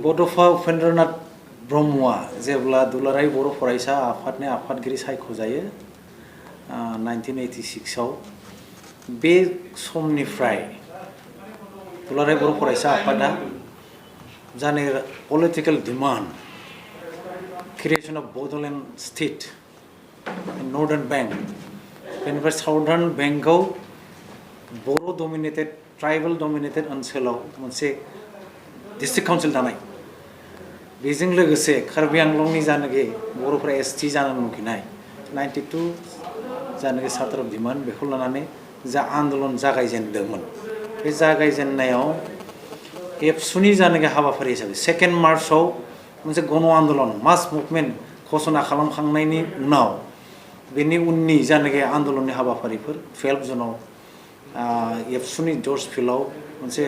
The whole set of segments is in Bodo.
बड'फा उपेन्द्रनाथ ब्रह्मआ जेब्ला दुलाराय बर' फरायसा आफादनि आफादगिरि सायख'जायो 1986 आव बे समनिफ्राय दुलाराय बर' फरायसा आफादा जाने political demand creation of Bodoland state northern bank बेनिफ्राय साउदार्न बेंकआव बर' डमिनेटेड ट्राइबल डमिनेटेड ओनसोलाव मोनसे डिस्ट्रिक्ट काउन्सिल दानाय बेजों लोगोसे कार्बि आंलंनि जानोखि बर'फोरा एसटी जानो लुगैनाय 92 जानोखि सात्र डिमान्ड बेखौ लानानै जा आन्दोलन जागायजेनदोंमोन बे जागायजेननायाव एबसुनि जानोखि हाबाफारि हिसाबै 2 मार्चआव मोनसे गण आन्दोलन मास मुभमेन्ट घोषणा खालामखांनायनि उनाव बेनि उननि जानोखि आन्दोलननि हाबाफारिफोर 12 जुनाव एबसुनि जर्ज फिल्डआव मोनसे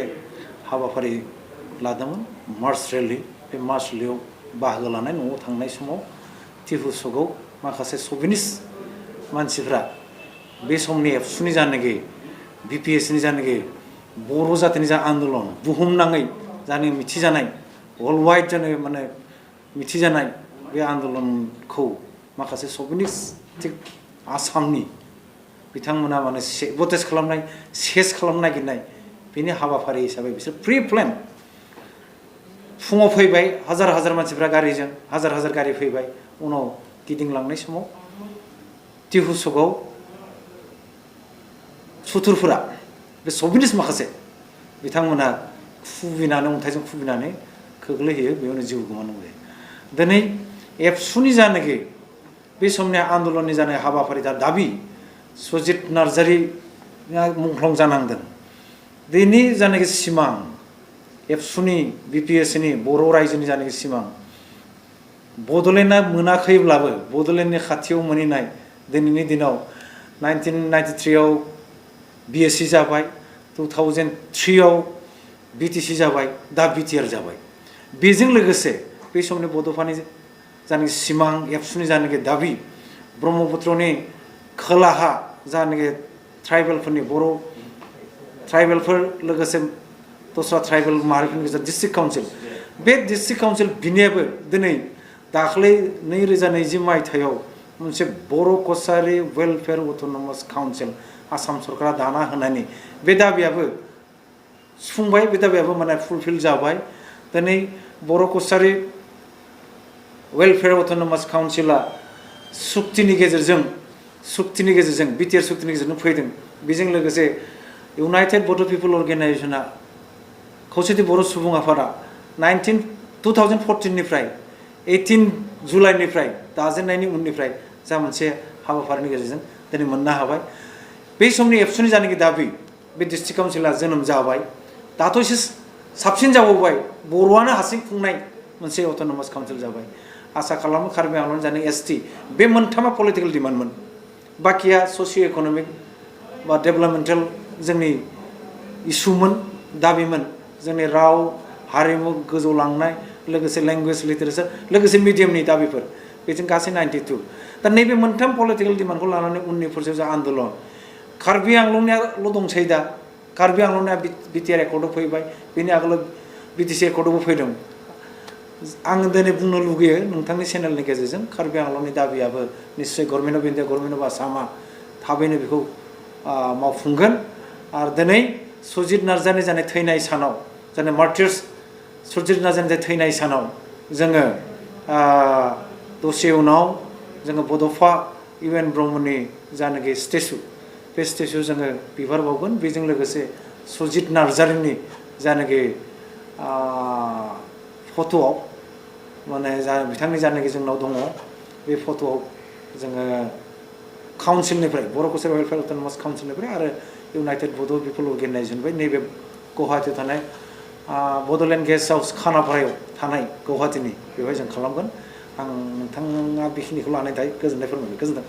हाबाफारि लादोंमोन मार्च रेली बे मार्च रेलीआव बाहागो लानाय न'आव थांनाय समाव टिहु सकआव माखासे सभिनिस्ट मानसिफ्रा बे समनि एबसुनि जानोखि बीपीएसनि जानोखि बर' जातिनि जा आन्दोलन बुहुमनाङै जानो मिथिजानाय वर्ल्ड वाइड जानो माने मिथिजानाय बे आन्दोलनखौ माखासे सभिनिस्टिक आसामनि बिथांमोना माने सेबोटेज खालामनाय सेस खालामनो नागिरनाय बेनि हाबाफारि हिसाबै बिसोर प्रि प्लेन फुङाव फैबाय हाजार हाजार मानसिफ्रा गारिजों हाजार हाजार गारि फैबाय उनाव गिदिंलांनाय समाव टिहु सकआव सुथुरफोरा बे सभिनिस्ट माखासे बिथांमोना खुबैनानै अन्थाइजों खुबैनानै खोख्लैहोयो बेयावनो जिउ गोमानांगौ जायो दिनै एबसुनि जानोखि बे समनि आन्दोलननि जानाय हाबाफारि दाबि सुजित नार्जारिया मुंख्लं जानांदों बेनि जानोखि सिमां एबसुनि बीपीएसनि बर' रायजोनि जानोखि सिमां बड'लेण्डआ मोनाखैब्लाबो बड'लेण्डनि खाथियाव मोनहैनाय दिनैनि दिनाव 1993 आव बीएससी जाबाय 2003 आव बीटीसी जाबाय दा बीटीआर जाबाय बेजों लोगोसे बे समनि बड'फानि जानोखि सिमां एबसुनि जानोखि दाबि ब्रह्मपुत्रनि खोलाहा जानोखि ट्राइबेलफोरनि बर' ट्राइबेलफोर लोगोसे दस्रा ट्राइबेल माहारिफोरनि गेजेराव डिस्ट्रिक्ट काउन्सिल बे डिस्ट्रिक्ट काउन्सिल बिनियाबो दिनै दाख्लै 2020 मायथाइयाव मोनसे बर' कसारि वेलफेयार अट'नमास काउन्सिल आसाम सरकारा दाना होनायनि बे दाबियाबो सुफुंबाय बे दाबियाबो माने फुलफिल जाबाय दिनै बर' कसारि वेलफेयार अट'नमास काउन्सिला सुक्तिनि गेजेरजों बीटीआर सुक्तिनि गेजेरजों फैदों बेजों लोगोसे इउनाइटेड बड' पिपल अर्गेनाइजेशना खौसेथि बर' सुबुं आफादा 2014 निफ्राय 18 जुलाइनिफ्राय दाजेननायनि उननिफ्राय जा मोनसे हाबाफारिनि गेजेरजों दिनै मोननो हाबाय बे समनि एबसुनि जानोखि दाबि बे डिस्ट्रिक्ट काउन्सिला जोनोम जाबाय दाथ' एसे साबसिन जाबावबाय बर'आनो हारसिं खुंनाय मोनसे अट'नमास काउन्सिल जाबाय आसा खालामो कार्बि आंलं जानो एसटी बे मोनथामा पलिटिकल डिमान्डमोन बाकिया ससिय' इक'नमिक बा डेभेलपमेन्टेल जोंनि इसुमोन दाबिमोन जोंनि राव हारिमु गोजौ लांनाय लोगोसे लेंगुवेज लिटारेचार लोगोसे मिडियामनि दाबिफोर बेजों गासै 92 दा नैबे मोनथाम पलिटिकल डिमान्डखौ लानानै उननि फारसे जा आन्दोलन कार्बि आंलंनियाल' दंसै दा कार्बि आंलंनिया बीटीआर एकर्डआव फैबाय बेनि आगोलाव बीटीसी एकर्डआवबो फैदों आं दिनै बुंनो लुगैयो नोंथांनि चेनेलनि गेजेरजों कार्बि आंलंनि दाबियाबो निश्चय government of India government of आसामा थाबैनो बेखौ मावफुंगोन आरो दिनै सुजित नार्जारिनि जानाय थैनाय सानाव जानाय मार्टिर्स सुजित नार्जारिनि थैनाय सानाव जोङो दसे उनाव जोङो बड'फा इउएन ब्रह्मनि जानोखि स्टेचु बे स्टेचु जोङो बिबार बावगोन बेजों लोगोसे सुजित नार्जारिनि जानोखि फट'आव माने बिथांनि जानोखि जोंनाव दङ बे फट'आव जोङो काउन्सिलनिफ्राय बर' कसारि वेलफेयार अट'नमास काउन्सिलनिफ्राय आरो इउनाइटेड बड' पिपल अर्गेनाइजेशननिफ्राय नैबे गुवाहाटीयाव थानाय बड'लेण्ड गेस्ट हाउस खानापारायाव थानाय गुवाहाटीनि बेवहाय जों खालामगोन आं नोंथाङा बेखिनिखौ लानाय थायो गोजोननाय फोरमायबाय गोजोन्थों